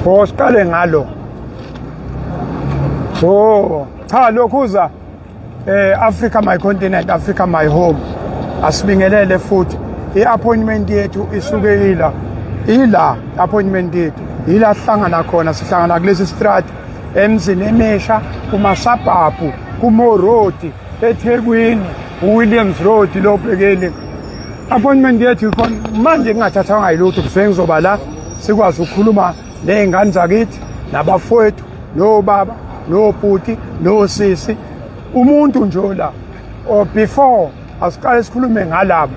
Oh, siqale ngalo. Oh, cha lokhuza Africa my continent, Africa my home. Asibingelele futhi. I-appointment yethu isuke ila. Ila appointment yethu. Ila sihlangana khona, sihlangana kulesi street emzini emisha, kumasabhabhu, kumo road, eThekwini, uWilliams Road lo bhekele. Appointment yethu ikhona manje ngingathathanga yilutho kusuke ngizoba la sikwazi ukukhuluma ney'ngane zakithi nabafowethu nobaba nobhuti nosisi umuntu nje la or before asiqale sikhulume ngalabo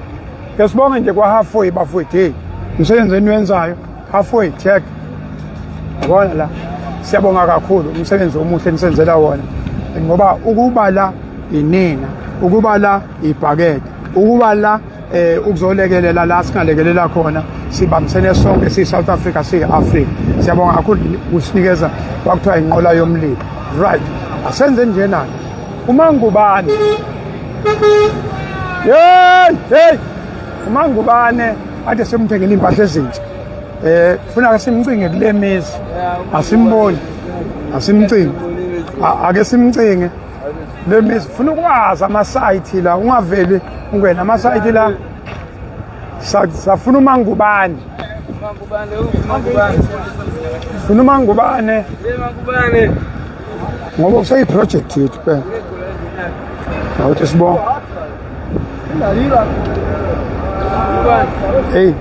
ke sibonge nje kwa-halfway bafowethu hey umsebenzi eniwenzayo halfway check yabona la siyabonga kakhulu umsebenzi omuhle enisenzela wona ngoba ukuba la inina ukuba la ibhakede ukuba la ukuzolekelela la singalekelela khona sibambisene sonke siyi-South Africa siyi-Africa. Siyabonga kakhulu ukusinikeza kwakuthiwa inqola yomlilo. Right, asenze njena uMangubane. Hey, hey, uMangubane ade simthengele impahla ezintsha. Funa ke simcinge kule mizi. Asimboni. Asimcinge. Ake simcinge. Le mizi funa ukwazi ama-site la ungaveli ungena ama-site la safuna uMangubane. Funa uMangubane. Ngoba useyi-project yethu phela. Awuthi sibonge. Hey.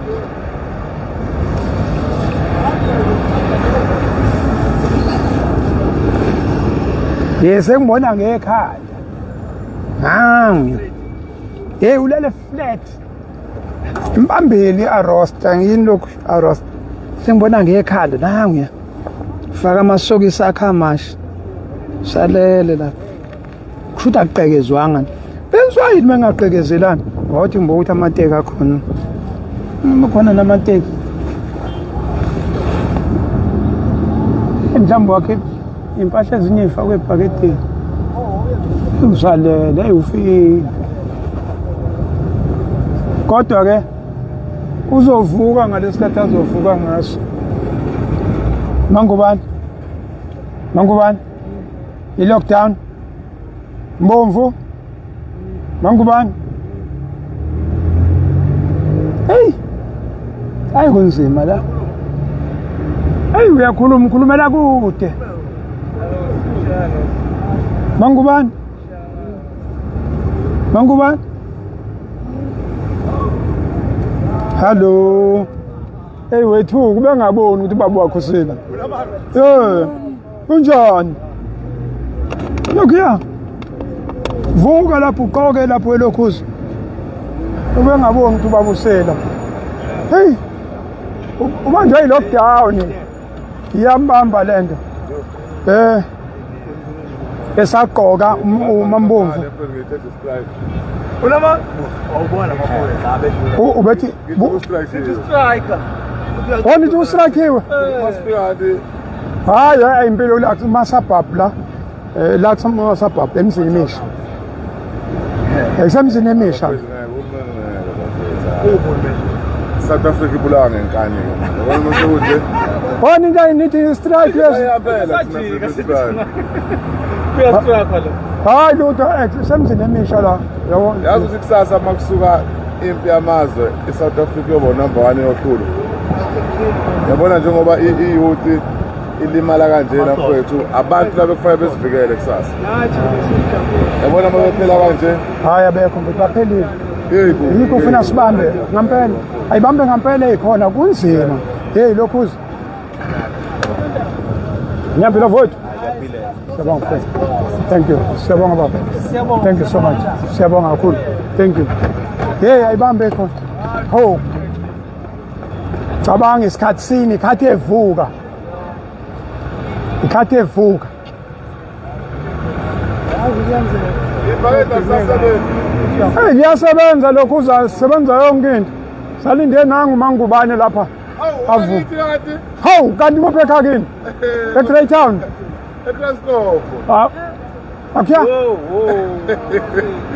Yes, sengibona ngekhanda. Nangu. Hey, ulele flat. Impambili arosta yini lokhu arosta. Sengibona ngekhanda nangu. Faka amasokisi akhe amasha. Salele lapha. Kusho ukuthi akuqekezwanga. Benziwa yini bengaqekezelani? Wathi ngibo ukuthi amateki akhona. Khona namateki. Mhlawumbe wakhe impahla ezinye ifakwe ebhakedeni. Usalele, hey ufile. Kodwa ke uzovuka ngalesikhathi azovuka ngaso. Mangubani? Mangubani? I-lockdown. Mbomvu. Mangubani? Hey. Hayi kunzima la. Hey uyakhuluma ukhulumela kude. Mangubani? Mangubani? Hello. Hey wethu kube ngaboni ukuthi ubaba wakho usila. Eh. Kunjani? Lokhuya. Vuka lapho uqoke lapho elokhuza. Ube ngaboni ukuthi ubaba usela. Hey. Ubanjwe yi-lockdown. Iyambamba lento. Esagqoka uMambomvu. Ulama awubona amaphoyisa abedlula. Ubethi striker. Wona uthi ustrikiwe. Hayi hayi impilo la kumasabhabhu la. La kumasabhabhu emzini emisha. Esemzini emisha. South Africa ibulawa ngenkani. Yabona ukuthi Wona into ayinithi strike lesi. Iyaphela thina sithi-strike. Kuyastrike lo. Hayi lutho semzini emisha la. Yabo. Yazi ukuthi kusasa uma kusuka impi yamazwe i-South Africa yoba number 1 yohlulu. Yabona njengoba i-youth ilimala kanjena mfowethu abantu laba kufanele besivikele kusasa. Yabona uma bephela kanje. Hayi abekho mfethu baphelile. Yebo. Yikho ufuna sibambe ngampela. Ayibambe ngampela eyikhona kunzima. Hey lokhu Ngiyaphila mfowethu. Siyabonga mfowethu. Thank you. Siyabonga baba. Thank you so much. Siyabonga kakhulu. Thank you. Hey ayibambe khona. Ho. Cabanga isikhathi sini ikhathi evuka. Ikhathi evuka. Hey liyasebenza lokhu uzasebenza yonke into. Salinde nangu Mangubane lapha. Avu. Hawu kanti kuphi ekhaya kini? E-Grey Town. EKrasnov. Ah. Akya?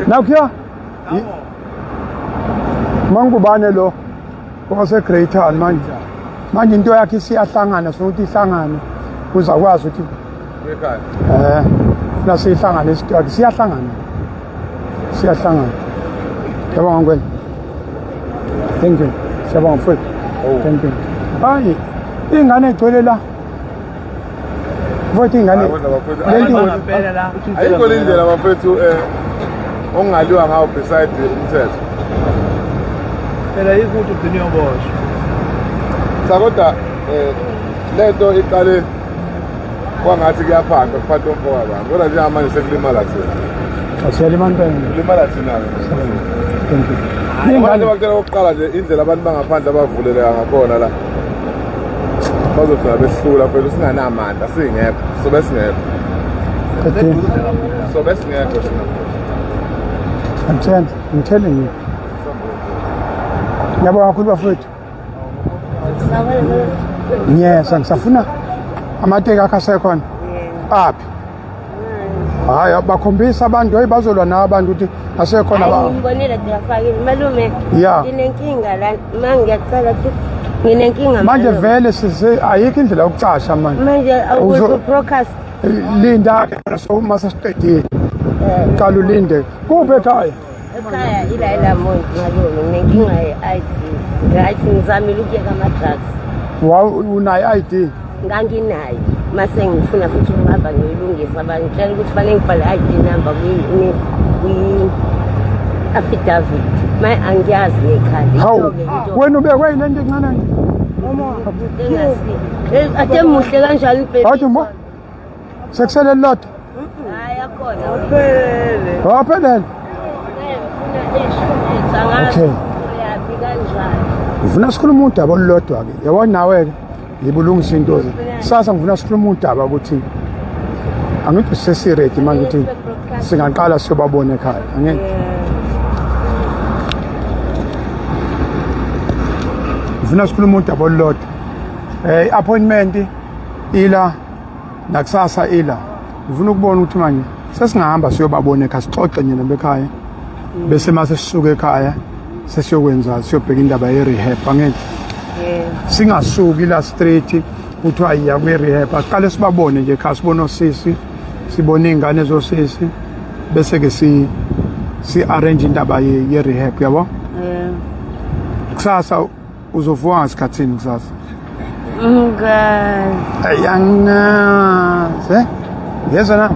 Nakya? Mangubane lo wase Grey Town manje. Manje into yakhe isiyahlangana, sokuthi ihlangane uzakwazi ukuthi Ekhaya. Funa siyihlangane isinto yakhe siyahlangana. Siyahlangana. Ngiyabonga Ngwenya. Thank you. Siyabonga mfowethu. Oh. Thank you. Hayi, ingane egcwele la. Mfowethu ingane. Hayi, kodwa bafowethu, Lento Ngempela la. Ayikho le ndlela bafethu ongaliwa ngawo beside umthetho. Phela yikho ukuthi ugcine uyoboshwa. Cha kodwa lento iqale kwangathi kuyaphaqa kuphatha umfoka bami. Kodwa njengamanje sekulimala thina. Asiyalimana impela. Kulimala thina-ke. Thank you. Abantu Ingane bakutshela okokuqala nje indlela abantu bangaphandle abavuleleka ngakhona la. Bazogcina behlula phela singanamandla singekho. Sobe singekho. Okay. Sobe singekho thina. I'm telling, I'm telling you. Ngiyabonga kakhulu bafowethu. Yes, ngisafuna amateki akho asekhona. Aphi? Hayi, bakhombisa abantu, hayi bazolwa nawe abantu ukuthi asekhona ba. Ngimbonile ndiyafakile malume. Yeah. Nginenkinga la ma ngiyacela ukuthi nginenkinga Manje malume. vele sise ayikho indlela yokucasha manje. Manje Uzo- awuku-broadcast Linda ke so uma sesiqedile. Qala ulinde. Kuphi ekhaya? Ekhaya ila elamonti malume, nginenkinga ye-ID. Right, ngizamile ukuyeka ama-drugs. Wa unayo ID. Nganginayo mase ngifuna futhi ukuhamba ngiyilungisa, bangitshela ukuthi fanele ngibhale i-ID number kwi-affidavit. Maye angiyazi nekhadi. Hawu, wena ubekwe yile nto encane nje. Ade muhle kanjani baby? Hathi mo. Sekusele lodwa. Hayi akhona. Awuphelele. Awaphelele. Okay. Uyaphi kanjani? Ngifuna sikhulume udaba olulodwa ke. Yabona nawe ke ngibulungisa into ze. Sasa ngifuna sikhulume udaba ukuthi angithi sesi-ready manje ukuthi singaqala siyobabona ekhaya. Angithi ngifuna sikhulume udaba olulodwa. I-appointment ila nakusasa ila. Ngifuna ukubona ukuthi manje sesingahamba siyobabona ekhaya sixoxe nje nabekhaya. Bese mase sisuka ekhaya sesiyokwenza siyobheka indaba ye-rehab angithi singasuki la straight kuthiwa iya kwi-rehab, asiqale sibabone nje ekhaya, sibone osisi, sibone iy'ngane zosisi, bese ke si si-arrange indaba ye-rehab yabo. Kusasa uzovuka ngasikhathini kusasa? Ngazi. Ayi angazi ngiyezwa nami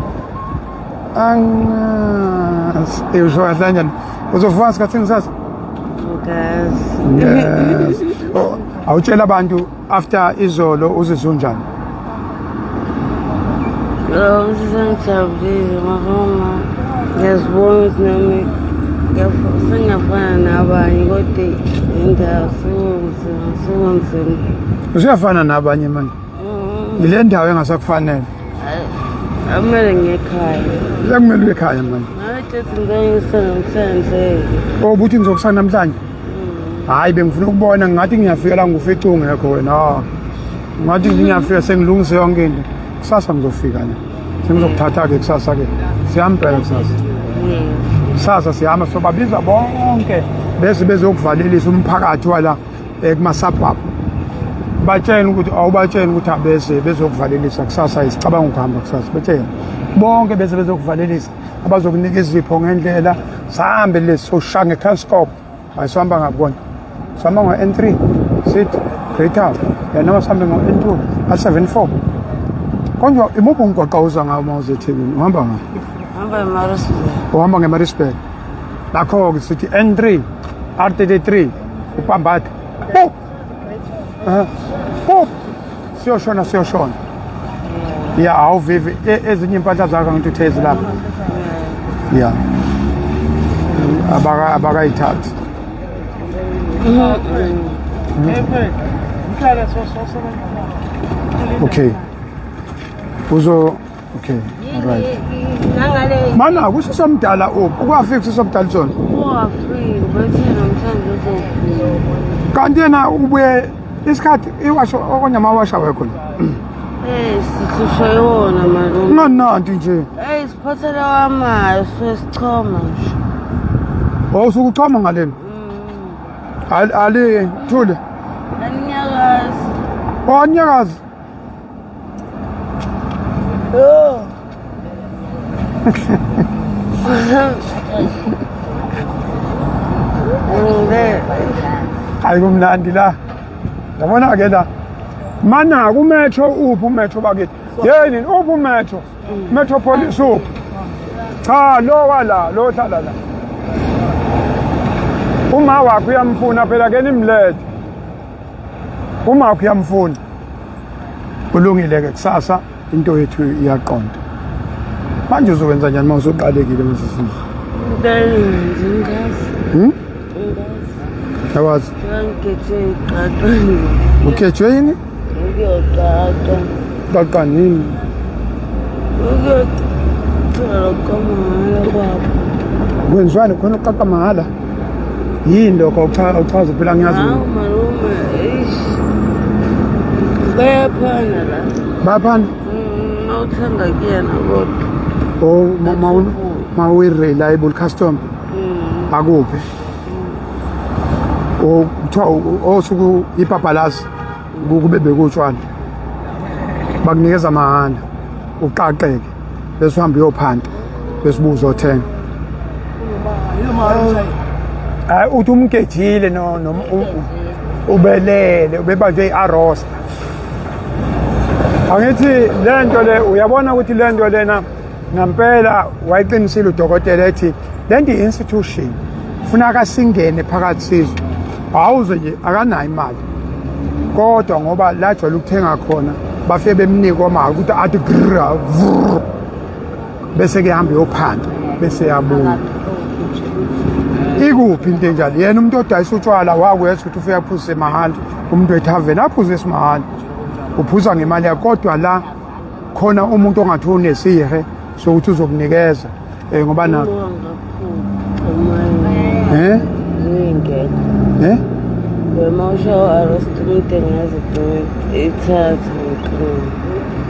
angazi. Usho kahle kanjani uzovuka ngasikhathini kusasa? Ngazi. Yes. Oh, awutshela abantu after izolo uzizwa unjani? Oh, ngijabulile ngoba ngiyazibona ukuthi nami sengiyafana nabanye, kodwa indawo sekunzima, sekunzima. Usuyafana nabanye manje. Ile ndawo engasakufanele. Akumele ngiyekhaya. Sekumele uye ekhaya manje. Ngathi ngizongisa namhlanje. Oh, ubuthi ngizokusana namhlanje? Hayi bengifuna ukubona, ngathi ngiyafika la ngufica ungekho wena. Ah. Ngathi ngiyafika sengilungise yonke into. Kusasa ngizofika la. Sengizokuthatha ke kusasa ke. Siyahamba kusasa. Kusasa sihamba sobabiza bonke bese bezokuvalelisa umphakathi wala kuma-suburb. Batshene ukuthi awubatshene ukuthi abeze bezokuvalelisa kusasa, isicabanga ukuhamba kusasa batshene bonke bese bezokuvalelisa abazokunika izipho ngendlela sihambe lesoshaya nge-Kranskop. Hayi sihamba ngakubona, sihamba ngo-N3 sithi Greater ya noma sihambe ngo-N2 A74. Konje imuphi umgwaqo uza ngawo uma uze eThekwini? Uhamba ngawo? Hamba eMaritzburg. Uhamba ngeMaritzburg. Lakho-ke sithi N3 R33 upambatha Pop! Pop! Siyoshona siyoshona. Ya awuvivi ezinye impahla zakho ngithi uthezi lapha. Ya. Abaka abakayithathi. Okay. Uzo okay, all right. Nangale Mana kusisomdala uphi? Ukwafika kusisomdala zona. Ungafiki bethe namhlanje uzofika. Kanti yena ubuye isikhathi iwasho okonyama washa wekho. Sihlushwa iwona malume. Ngananti nje. Siphathele wamayo suke sichoma nje. Oh, usukuchoma ngaleni. Ali ali thule. Anginyakazi. Onyakazi. Oh. Hayi kumnandi la. Yabona ke la. Mana kumetro uphi umetro bakithi? Yini uphi umetro? Metro police uphi? Cha lo wala lo hlala la. Uma wakho uyamfuna phela ke nimlethe. Uma wakho uyamfuna. Kulungile ke kusasa into yethu iyaqonda. Manje uzokwenza njani uma usuqalekile msisi? Ngingazi. Hmm? Awazi. Ngigejwe iqaqa. Ugejwe yini? Ukuyoqaqa. Qaqa nini? Ukuyothola lokho mahhala kwabo. Kwenziwani khona uqaqa mahhala? Yini lokho awuchaze phela ngiyazi. Hawu malume, eish. Bayaphana la. Bayaphana? Mawuthenga kuyena kodwa. Oh, mawu-reliable customer. Akuphi? O kuthiwa osuku ipapalazi kube bekutshwala. Bakunikeza mahhala uqaqeke bese uhamba uyophanta bese ubuza uzothenga. Hayi uthi umgejile no no ubelele ubebanjwe i-arosta. Angithi lento le uyabona ukuthi lento lena ngampela wayiqinisile udokotela ethi lento i-institution funa akasingene phakathi sizwe awuze nje akanayo imali kodwa ngoba la jwayele ukuthenga khona bafike bemnike omali ukuthi athi grr vrr bese ke hamba yophanda bese yabuya ikuphi into enjalo yena umuntu odayisa utshwala wakwenza ukuthi ufike aphuze mahhala umuntu wethaveni aphuze esimahhala uphuza ngemali yakho kodwa la khona umuntu ongathi unesihe sokuthi uzokunikeza eh ngoba na eh ngeke eh wema ushawa arrest umuntu engazi ithatha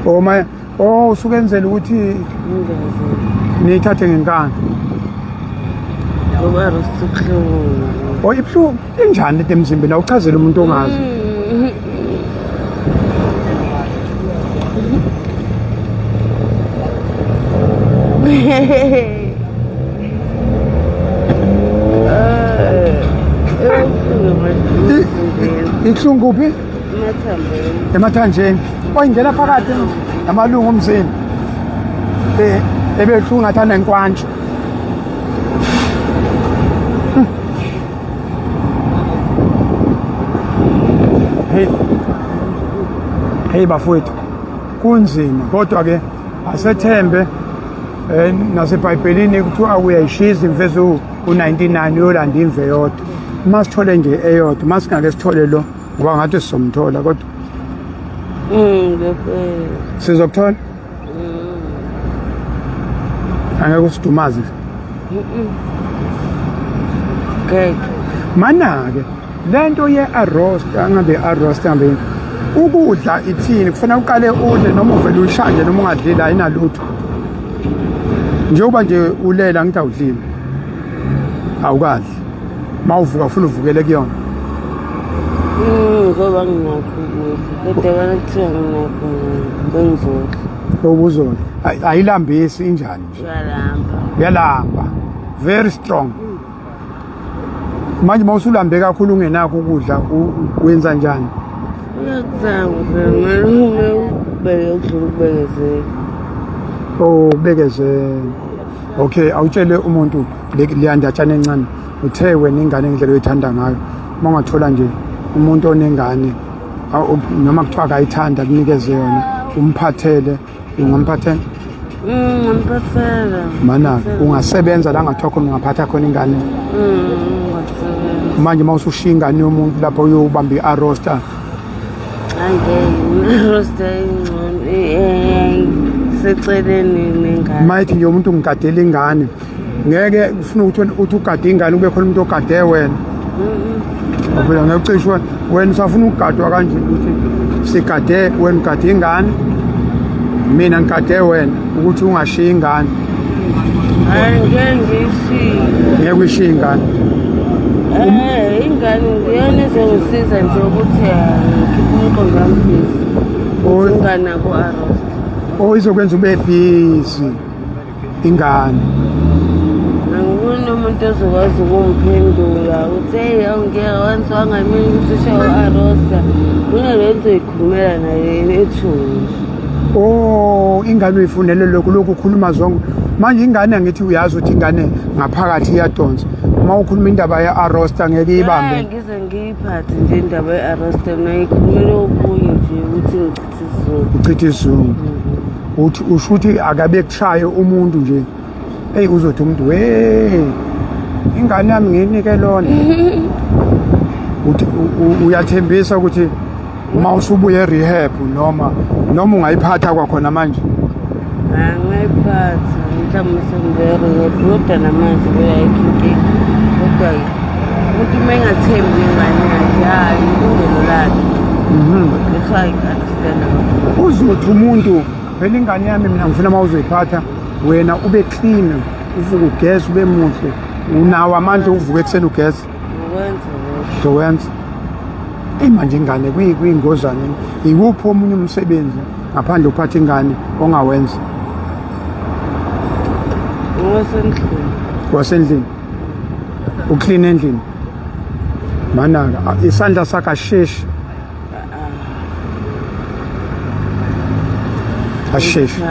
oh my oh usukenzela ukuthi niyithathe ngenkani ngoba arrest ubuhlungu oh ibuhlungu injani lento emzimbeni awuchazele umuntu ongazi Ibuhlungu kuphi? Emathanjeni. Oyingena phakathi namalungu omzimba. Eh ebehlungu ngathi anenkwantshu. Hey. Hey bafowethu. Kunzima kodwa ke asethembe eh naseBhayibhelini kuthiwa uyayishiza imvezi u99 uyolanda imve yodwa. Uma sithole nje eyodwa, uma singake sithole lo ngoba ngathi sizomthola kodwa sizokuthola. Angeke usidumaze. Ngeke. Mana-ke lento ye-arrost angabe arrost angabe ukudla ithini kufanele uqale udle noma uvele uyishaye noma ungadlile ayinalutho njengoba nje ulela ngithi awudlile awukadli uma uvuka ufuna uvukele kuyona Ngoba nginakho ukudla kodwa bana kuthiwa nginakho bengizodla. Ubuzodla ayilambisi injani nje Uyalamba. Uyalamba very strong manje uma usulambe kakhulu ungenakho ukudla wenza njani Uyakuzama phela malume ukubeke ukudlula ukubekezela. Oh ubekezela okay awutshele umuntu leya ndatshana encane uthe wena ingane ngendlela oyithanda ngayo uma ungathola nje umuntu onengane noma kuthiwa akayithanda kunikeze yona umphathele ungamphathela Ngamphathela. Mana ungasebenza la ngathiwa khona ungaphatha khona ingane Ungasebenza. Manje uma usushiya ingane yomuntu lapho uyobamba i-arosta Angeke i-roster ingcono seceleni nengane. Mayithi nje umuntu ngigadela ingane ngeke ufuna ukuthi uthi ugade ingane kube khona umuntu ogade wena phela ngeke ucishwe wena usafuna ukugadwa kanje ukuthi sigade wena ugade ingane mina ngigade wena ukuthi ungashiyi ingane Angeke ngiyishiye. Ngeke uyishiye ingane. Ingane ngiyona ezongisiza nje ukuthi ngikhiphe umqondo wami busy. Ukuthi ingane ako-arrest. Oh, izokwenza ube busy ingane. Angiboni umuntu ozokwazi ukumphendula ukuthi eyi awungeke wenziwa ngamini ukuthi ushaye u-arosta. Kunale nto uyikhulumela naye ethuki. Oh, ingane uyifunele lokhu lokhu ukhuluma zonke. Manje ingane angithi uyazi ukuthi ingane ngaphakathi iyadonsa. Uma ukhuluma indaba ye-arosta ngeke iyibambe. Ngize ngiyiphathe nje indaba ye-arosta mina ngikhulumela okunye nje ukuthi ngichithe isizungu. Uchithe isizungu. Uthi usho ukuthi akabe kushaye umuntu nje. Eyi uzothi umuntu we ingane yami ngiyinike lona. Uthi uyathembisa ukuthi uma usubuye e-rehab noma noma ungayiphatha kwakhona manje. Angayiphatha mhlawumbe sengibuye e-rehab kodwa namanje vele ayikho inkinga. Kodwa umuntu uma engathembi ingane yakhe hhayi ilungelo lakhe. That's why I understand about Uzothi umuntu phela ingane yami mina ngifuna uma uzoyiphatha wena ube clean uvuke ugeze ube muhle unawo amandla okuvuka ekuseni ugeze. Ngokwenza lokho. Uzokwenza. Eyi manje ingane kuyingozane. Iwuphi omunye umsebenzi ngaphandle ukuphatha ingane ongawenza? Ngowasendlini. Wasendlini. Uclean endlini. Manaka isandla sakho asheshi. Asheshi.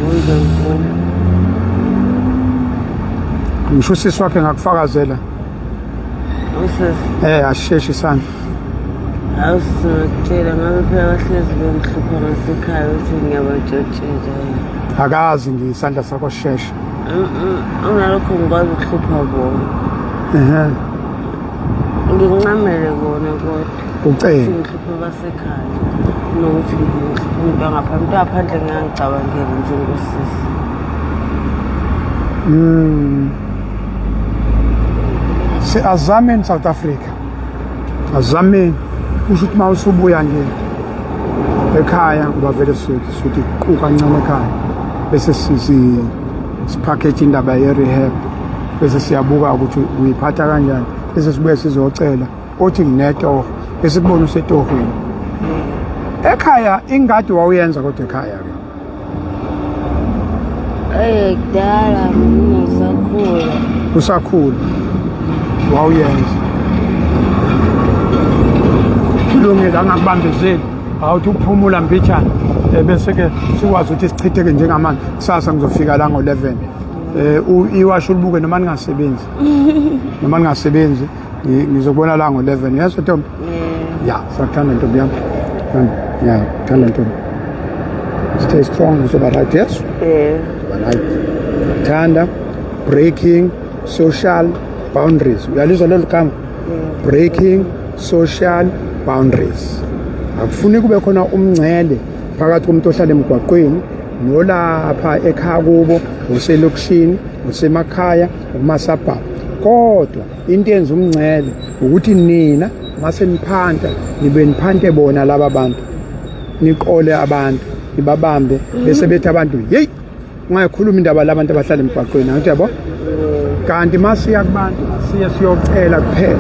Ngize ngivume. Ngisho usisi wakhe ngakufakazela. Usisi. Asheshi isandla. Awusizokutshela ngabe phela bahlezi bengihlupha ngasekhaya ukuthi ngiyabatshontshela. Akazi nje isandla sakho sisheshe. Unalokho ngikwazi ukuhlupha bona. Ehhe. Ngincamele kona kodwa. Ucele. Ngihlupha basekhaya. Nokuthi ngihlupha umuntu wangaphandle. Umuntu wangaphandle ngangicabangeli njengosisi. Azameni South Africa. Azameni. Kusho ukuthi uma usubuya nje ekhaya ngoba vele sithi qu kancane ekhaya bese sipackage indaba ye-rehab bese siyabuka ukuthi uyiphatha kanjani bese sibuye sizocela othi nginetoho bese kubona usetohweni ekhaya ingadi wawuyenza kodwa ekhaya ke. Kudala mina ngisakhula. Usakhula wawuyenza. Kulungile angakubambezeli awuthi ukuphumula mbijana bese ke sikwazi ukuthi sichitheke njengamanje. Kusasa ngizofika la ngo-11 iwasho ulibuke noma ningasebenzi noma ningasebenzi ngizokubona la ngo-11. Yes ntombi? Ya, sakuthanda ntombi yami. Ya, thanda ntombi. Stay strong, uzoba right, yes? Uzoba right. Thanda breaking social boundaries. Uyalizwa lelo gama? Breaking social boundaries. Akufuni kube khona umngcele phakathi komuntu ohlala emgwaqweni nolapha ekhaya kubo, uselokishini, usemakhaya, kumasabhabha. Kodwa into yenza umngcele ukuthi nina mase niphanta nibe niphante bona laba bantu, niqole abantu nibabambe bese bethi abantu hey ungayikhuluma indaba labantu abahlala emgwaqweni, angithi yabo. Kanti masiya kubantu siye siyocela kuphela,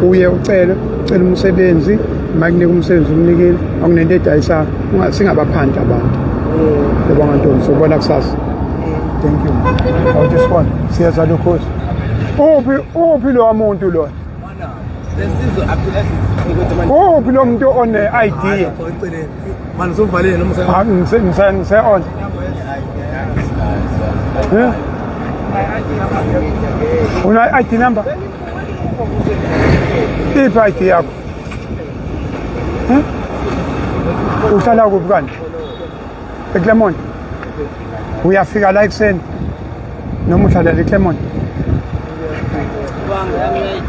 uye ucele ucela umsebenzi, makunika umsebenzi umnikile akunento edayisa, singabaphanti abantu. Yabonga ntombi, sobona kusasa. Thank you. Awuthi sibone siyeza lokhozi. Uphi lo muntu lo? Uphi lo muntu one ID? Manje usuvalile noma Ngise on. Una ID number? Iphi ID yakho? Uhlala kuphi kanti? eClermont. Uyafika la ekuseni noma uhlala eClermont?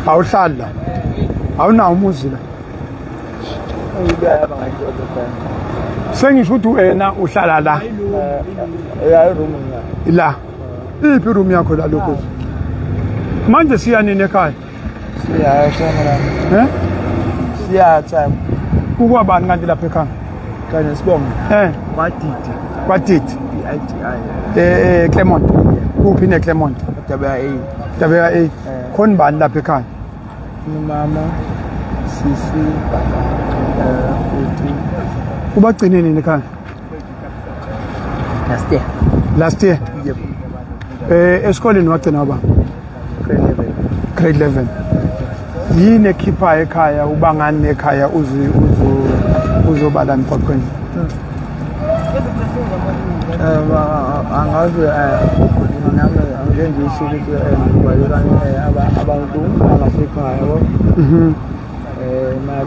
Awuhlali la, awunawo umuzi la. Sengisho ukuthi wena uhlala la la. Iphi room yakho la lokho? Manje siya nini ekhaya? Siya Siya Kukwabani kanti lapha ekhaya? Kanye sibonge. Kwadidi. Kwadidi. I-I-D-I. Clermont. Kuphi ne Clermont? WA. WA. Khona bani lapha ekhaya? Mama, sisi, bhuti. Ubagcine nini ekhaya? Last year. Last year? Yep. Esikoleni wagcina waba? Grade 11. Grade 11. Yini ekhipha ekhaya ubangani ekhaya uze uzobala emgwaqweni? Angazi nami angeke ngisho ukuthi ngibalekane abantu abangasekhaya yabo.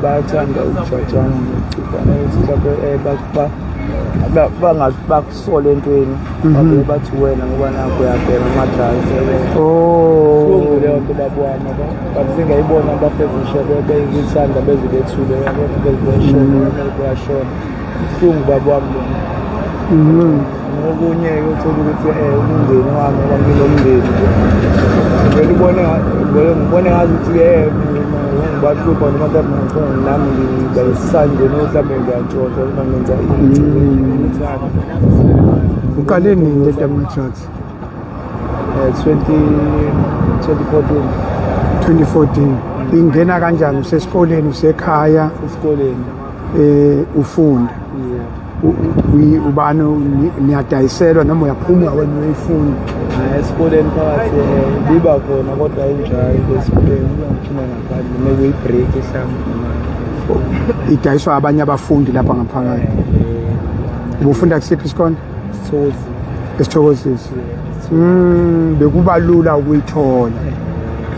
Bayathanda ukujajana nokucibana ukuthi mhlawumbe bangazi bakusole entweni babe bathi wena ngoba nakho uyabhema ama-drugs. Oh. Leyo nto baba wami yabo, but singayibona abafevishe beyisandla beze bethule yabona beze beshona beyashona. Buhlungu baba wami lona. Okunye-ke uthola ukuthi umndeni wami ngoba nginomndeni nje vele ubone ngibone ngazi ukuthi ngibahlupha noma mhlawumbe ngikhona nami ngibayisandleni mhlawumbe ngiyantshontsha noma ngenza ini. Uqale nini lento yama-drugs? 2014. 2014. Ingena kanjani, usesikoleni, usekhaya? Esikoleni. Ufunda? Yeah. Ubani niyadayiselwa noma uyaphuma wena uyayifunda? Esikoleni phakathi biba khona kodwa ayinjalo esikoleni, ngiphuma ngaphandle mekuyi-break mhlawumbe. Idayiswa abanye abafundi lapha ngaphakathi? Ubufunda kusiphi isikole? Sithokozi. Esithokozisi. Bekuba lula ukuyithola.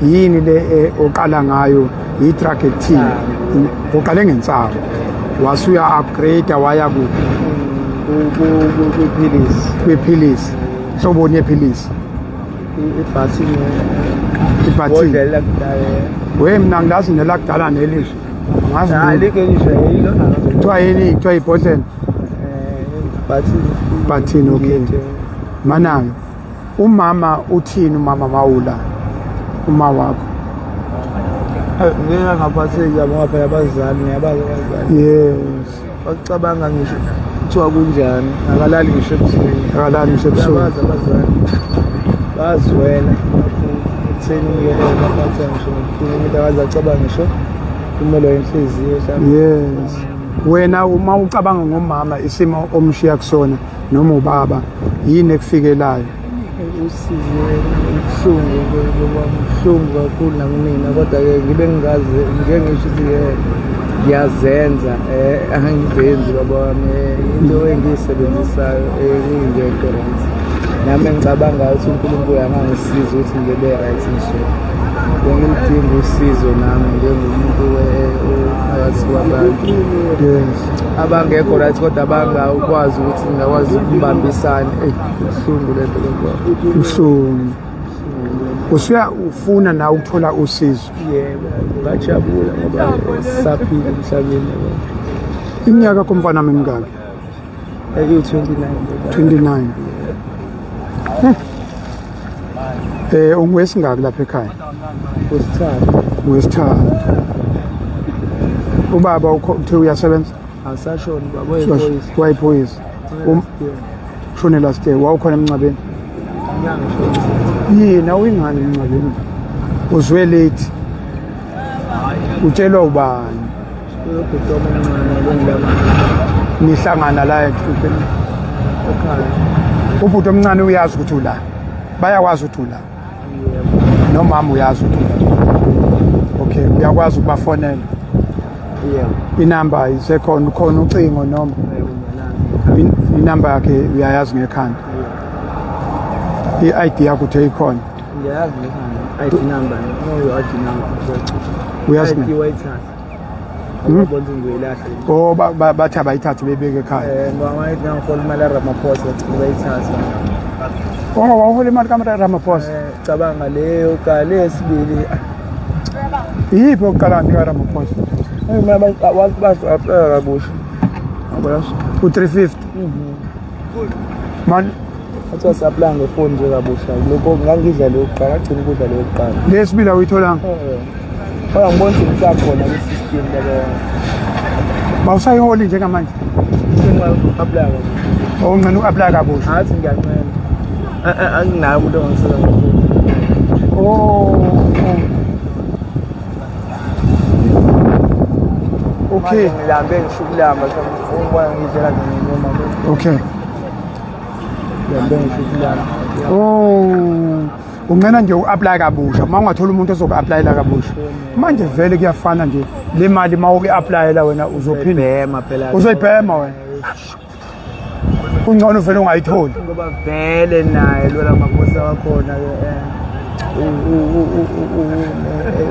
Yini le oqala ngayo, i-drug ethini? Uqale ngensangu wasuya upgrade waya kuphi? Kwiphilisi. Kwiphilisi. Hloboni yephilisi? Ibhathini. Ibhathini. We mina ngilazi nelakudala nelisha. Angazi. Hayi likho elisha yilona. Kuthiwa yini? Kuthiwa ibhodlela? Bhathini. Bhathini, okay. Manayo. Umama uthini umama mawula? Uma wakho. Ngeke ngaphatheki yabo ngoba phela abazali ngiyabazi abazali. Yes. Bakucabanga ngisho kuthiwa kunjani, akalali ngisho ebusuku. Akalali ngisho ebusuku. Uyabazi abazali. Bazwela kakhulu ekutheni-ke baphatha ngisho nobuhlungu umuntu akaze acabanga ngisho kumelwa inhliziyo mhlawumbe. Yes. Wena uma ucabanga ngomama, isimo omshiya kusona noma ubaba, yini ekufikelayo? Usizi, ubuhlungu, buhlungu kakhulu nakumina, kodwa-ke ngibe ngingazi ngike ngisho ukuthi-ke ngiyazenza, angizenzi baba wami, into engiyisebenzisayo kuyinto ento right. Nami engicabanga ukuthi uNkulunkulu angangisiza ukuthi ngibe right nje. Bengiludinga usizo nami njengomuntu phakathi kwabantu. Yes. Abangekho right kodwa abangakwazi ukuthi ngingakwazi ukubambisana. Eyi, kubuhlungu le nto baba. Kubuhlungu. Usuya ufuna nawe ukuthola usizo? Yebo, ngajabula ngoba sisaphila emhlabeni yabo. Iminyaka yakho mfana wami mingaki? Eyi-29. 29. Ungowesingaki lapha ekhaya? Wesithathu. Wesithathu. Ubaba uthe uyasebenza? Asashona baba, wayiphoyisa. Wayiphoyisa. Ushone last year. Wawukhona emngcwabeni? Yini awuyingani emngcwabeni? Uzwe late. Utshelwa ubani? Ubhuti wami omncane bengilama. Nihlangana la ekhaya. Ekhaya. Ubhuti omncane uyazi ukuthi ula. Bayakwazi ukuthi ula. Yebo. Nomama uyazi ukuthi ula. Okay, uyakwazi ukubafonela? Yebo. Inamba isekhona, ukhona ucingo noma? Yebo. Inamba yakhe uyayazi ngekhanda? I-ID yakho uthe ikhona? Ngiyayazi ngekhanda. ID number. No, your ID number. Uyazi? ID wayithatha. Ababona ukuthi ngizoyilahla. Oh, bathi abayithathe bebeke ekhaya. Ngoba ngayithi ngangihola imali yaRamaphosa bagcina bayithatha. Oh, wawuhola imali kaRamaphosa? Cabanga leyo yokuqala, yesibili. Iyiphi yokuqala kanti kaRamaphosa? Mina bazi kabusha. U-350. Man Kuthiwa si-apply ngefoni nje kabusha. Lokho ngangidla leyo kuqala, ngagcina ukudla leyo kuqala. Lesibili awuyitholanga? Kodwa ngibona ukuthi ngisakhona kwi-system baba. Bawusayiholi njengamanje? Ngi-apply kabusha. Oh, ungcina uku-apply kabusha? Ngathi ngiyanqena. Anginayo umuntu ongangisiza ngefoni. Oh. Okay. Ngilambe ngisho ukulamba mhlawumbe ungibona ngidlela noma. Okay. Ngilambe ngisho ukulamba. Oh. Ungena nje u-apply kabusha uma ungathola umuntu ozoku-applyela kabusha. Manje vele kuyafana nje le mali uma uyi-applyela wena uzophinde Bhema phela. Uzoyibhema wena. Kungcono vele ungayitholi. Ngoba vele naye lo Ramaphosa wakhona ke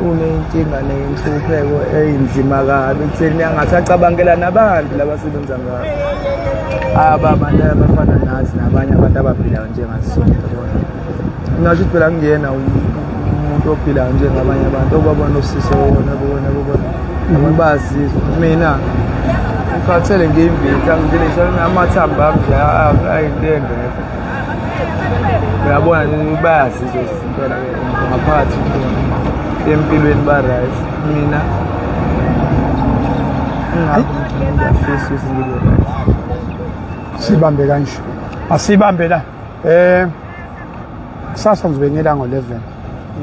unenkinga nenhlupheko eyinzima kabi ekutheni angasacabangela nabantu labasebenza ngabo aba abantu abafana nathi nabanye abantu abaphilayo njengathi sonke. Ngingasho ukuthi phela ngiyena umuntu ophilayo njengabanye abantu obabona osise wona bona bona abantu bayazizwa. Mina ngikhathele ngiyimvitha ngivile amathambo ami nje ayinto engekho. Uyabona nje bayazizwa impela ngaphakathi empilweni ba-right. Mina ngingafisa ukuthi ngibe right. Sibambe kanje, asibambe la. Kusasa ngizobe ngela ngo-11.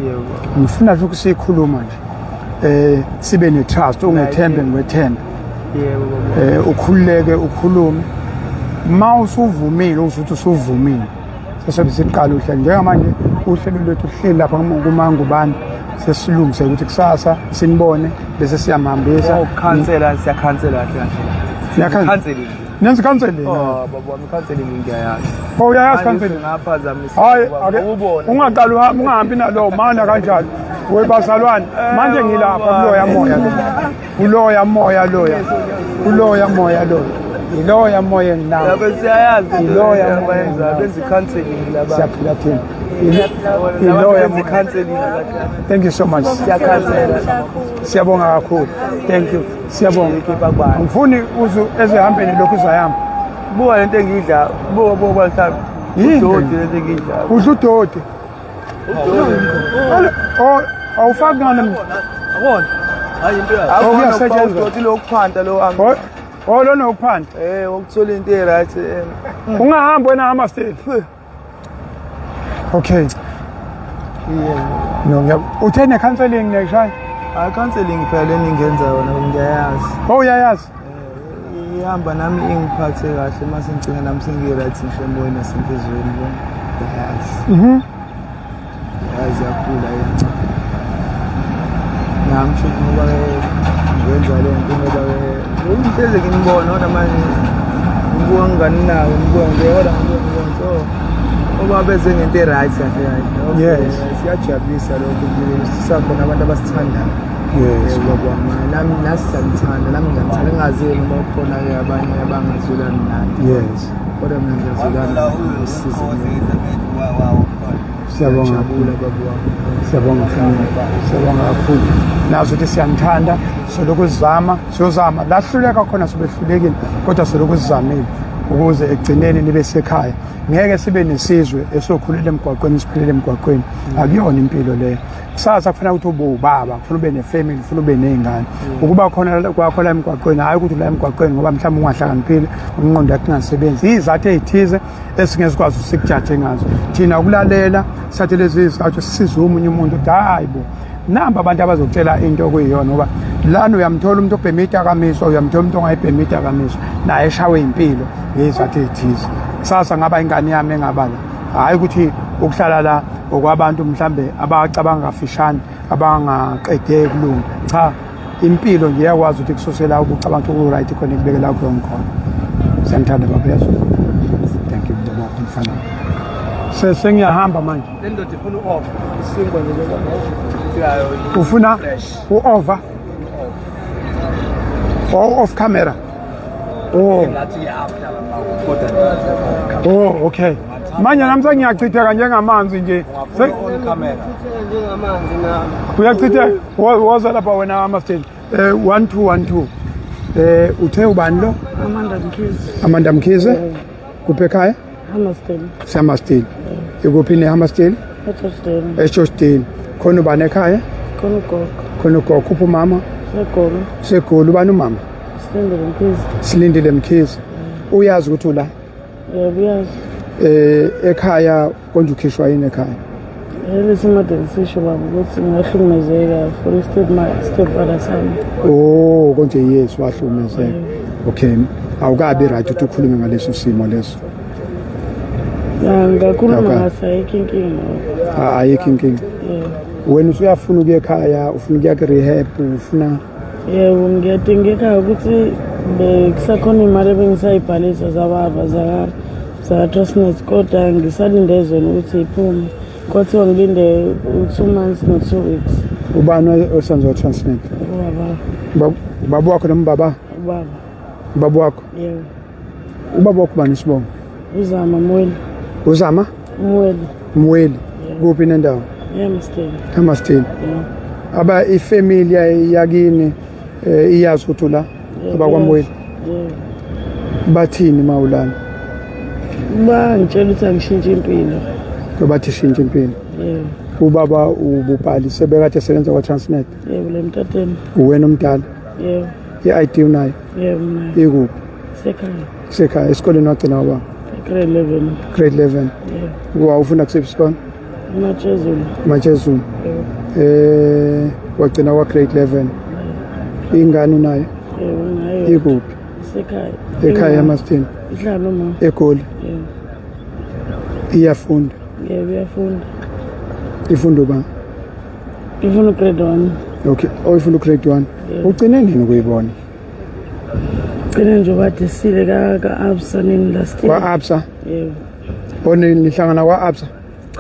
Yebo. Ngifuna nje ukusikhuluma nje, sibe ne-trust, ungethembe ngiwethembe. Yebo baba. Ukhululeke ukhulume. Ma usuvumile uzuthi usuvumile, sesobe siqala uhlelo. Njengamanje uhlelo lwethu luhleli lapha kuMangubane, sesilungise ukuthi kusasa sinibone bese siyamhambisa. Oh, khansela, siyakhansela kahle kahle. Niyakhansela? Counseling. Nenza counseling? Oh baba wami, counseling ngiyayazi. Oh, uyayazi counseling? Ngaphazamisa. Hayi, ake ubone. Ungaqali uhambe, ungahambi nalowo mana kanjalo. Webazalwane, manje ngilapha kuloya moya lo. Kuloya moya loya. Kuloya moya loya. Yiloya moya enginawo. Lapho siyayazi. Yiloya moya. Abayenza benza counseling laba. Siyaphila thina. Yiloya Benza moya. counseling laba. Thank you so much. Siyakhansela. Siyabonga kakhulu. Thank you. Siyabonga. Khipha kubani? Ngifuni uzu ezihambeni lokhu uzayama. Buka lento engiyidla. Buka buka mhlawumbe. Yini? Udoti lento engiyidla. Udla udoti. Oh, awufaki ngane. Akona. Hayi into yakho. Oh, kuyasetshenzwa. Udoti lo kuphanta lo ami. Oh, oh lona ukuphanda. Ukuthola into e-right. Ungahamba wena hamba still. Okay. Yeah. No, ngiya uthe ne counseling nekushaya. Hayi, counseling phela leni ngenza yona ngiyayazi. Oh, uyayazi. Ihamba nami ingiphathe kahle mase ngigcina nami sengi-right ngisho emoyeni nasenhliziyweni bo. Ngiyayazi. Yazi yakhula yenca. Nami futhi ngoba ngenza le nto ngoba ngihleze nginibona kodwa manje ngibuka nginganinawo ngibuka nje kodwa ngibuka ngibona so ngoba beze ngento e-right kahle kahle. Yes. Siyajabulisa lokho sisakhona abantu abasithandayo. Yes. Baba wami nami nasi siyamthanda, nami ngiyamthanda, ngingazi noma kukhona-ke abanye abangazwelani naye. Yes. Kodwa mina ngiyazwelana nosizo. Siyabonga. Ngiyajabula baba wami. Siyabonga mfana. Siyabonga kakhulu. Nazi ukuthi siyanithanda, solokhu sizama, siyozama. La sihluleka khona sobehlulekile, kodwa solokhu sizamile ukuze ekugcineni nibe sekhaya. Ngeke sibe nesizwe esokhulela emgwaqweni siphelele emgwaqweni. Akuyona impilo leyo. Kusasa kufanele ukuthi ube ubaba, kufanele ube nefamily, kufanele ube nezingane. Ukuba khona kwakho la emgwaqweni, hayi ukuthi la emgwaqweni ngoba mhlawumbe ungahlakaniphile, umqondo yakho ingasebenzi. Izathu ezithize esingeke sikwazi sikujaje ngazo. Thina ukulalela sithathe lezi izathu sisize omunye umuntu ukuthi hayi bo, namba abantu abazokutshela into okuyiyona, ngoba lana uyamthola umuntu obhema idakamizwa, uyamthola umuntu ongayibhema idakamizwa, naye eshawe impilo ngezathu ezithize. Kusasa ngaba ingane yami engaba la, hhayi ukuthi ukuhlala la okwabantu mhlambe abacabanga kafishane abangaqede kulunga. Cha, impilo nje iyakwazi ukuthi kususela ukucabanga ukuthi ku-right khona ikubekela ku-wrong khona. Siyanithanda baba, uyazwa. Thank you baba mfana. Sengiyahamba manje. Le ndoda ifuna u-off isinkwa nje njengoba Ufuna u-over? Oh, off camera. Oh. Oh, okay. Manje nami sengiyachitheka njengamanzi nje. On camera. Njengamanzi nami. Uyachitheka. Woza lapha wena ama-stage. 1 2 1 2. Uthe ubani lo? Amanda Mkhize. Amanda Mkhize. Kuphi ekhaya? Hammersdale. Hammersdale. Ikuphi ne Hammersdale? Echosteni. Echosteni. Khona ubani ekhaya? Khona ugogo. Khona ugogo. Kuphi umama? Segolo. Segolo. Ubani umama? Silindile Mkhize. Silindile Mkhize. Uyazi ukuthi ula? Yebo, uyazi. Ekhaya konje ukhishwa yini ekhaya? Lesi made ngisisho baba ukuthi ngahlukumezeka for stepfather sami. Oh, konje yes wahlukumezeka. Okay. Awukabi right ukuthi ukhulume ngaleso simo leso. Ya ngakhuluma ngaso ayikho inkinga. Ayikho inkinga. Wena usuyafuna ukuya ekhaya, ufuna ukuya ku-rehab, ufuna? Yebo, ngiyadingeka ukuthi bekusakhona imali ebengisayibhalisa zababa zaka-Transnet kodwa ngisalinde zona ukuthi iphume. Kwathiwa ngilinde u-2 months no-2 weeks. Ubani osanza Transnet? Ubaba. Ubaba wakho noma ubaba? Ubaba. Ubaba wakho? Yebo. Ubaba wakho bani isibongo? Uzama Mweli. Uzama? Mweli. Mweli. Kuphi nendawo? Hammerstein. Hammerstein. Yeah. Aba ifamily yakini iyazi ukuthi la abakwaMweli. Yeah. Bathini mawulana? Bangitshela ukuthi angishintshe impilo. Bathi shintshe impilo. Yeah. Ubaba ububhalise bekade esebenza kwa Transnet. Yebo, le mtateni. Uwena omdala. Yebo. I-ID unayo? Yebo, nayo. Ikuphi? Sekhaya. Sekhaya. Esikoleni wagcina kwaba? Grade 11. Grade 11. Yebo. Wawufunda kusiphi isikole? Matshezulu. Matshezulu. Yebo. Wagcina kwa grade 11. Ingane unayo? Yebo, nayo. Ikuphi? Sekhaya. Ekhaya eMastini. Ihlala noma? eGoli. Yebo. Iyafunda? Yebo, iyafunda. Ifunda uba? Ifunda grade 1. Okay, oh ifunda grade 1. Ugcine nini ukuyibona? Gcine nje badisile ka ka Absa nini last year. Kwa Absa? Yebo. Oni nihlangana kwa Absa?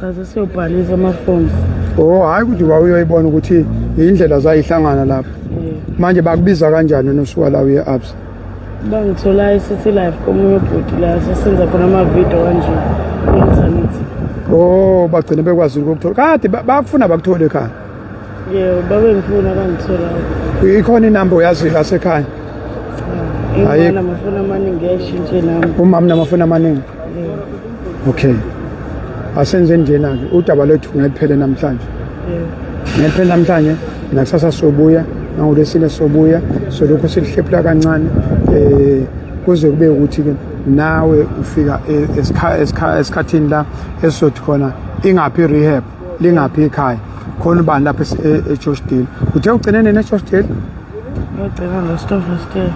Cha, sesiyobhalisa ama forms. Oh, hayi ukuthi wawuyoyibona ukuthi indlela zayihlangana lapha. Yebo. Manje bakubiza kanjani nosuka la uye Absa? Bangithola i-City Life komunye ubhuti la sesenza khona ama-video kanje ku-internet. Oh, bagcine bekwazi ukukuthola. Kade bakufuna bakuthole ekhaya. Yebo, babengifuna bangithola. Ikhona inamba oyazi lasekhaya? Ayikho. Amafoni amaningi ayashintshe nami. Umama namafoni amaningi? Yebo. Okay. Asenze njena-ke udaba lwethu ngeliphele namhlanje. Yebo. Ngeliphele namhlanje, nakusasa sobuya, nangolwesine sobuya, solokhu silihlephula kancane kuze kube ukuthi-ke nawe ufika esikhathini la esizothi khona ingaphi rehab, lingaphi ikhaya. Khona ubani lapha eGeorgedale? Uthe ugcine nini eGeorgedale? Ngagcina last of last year.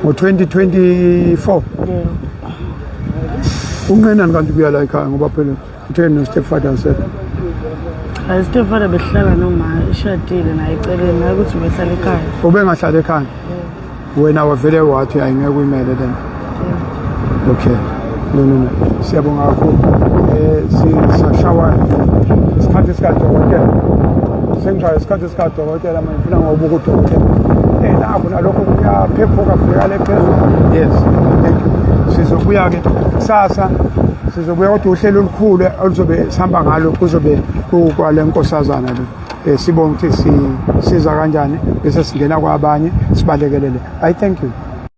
Ngo-2024? Yebo. Unqenani kanti kuya la ekhaya ngoba phela uthe no stepfather sekho? Hayi, stepfather behlala noma ishadile naye eceleni, hayi ukuthi ubehlala ekhaya. Ubengahlali ekhaya? Wena wavele wathi ayingeke uyimele lena. Okay. No no no. Siyabonga kakhulu. Sisashawa isikhathi sikadokotela. Sengishaya isikhathi sikadokotela manje ngifuna ngobuka udokotela. Nakho nalokho kuyaphephuka kufika le phezulu. Yes. Thank you. Sizobuya ke kusasa. Sizobuya kodwa uhlelo olukhulu oluzobe sihamba ngalo kuzobe kukwale nkosazana le. Sibonge ukuthi sisiza kanjani bese singena kwabanye sibalekelele. I thank you.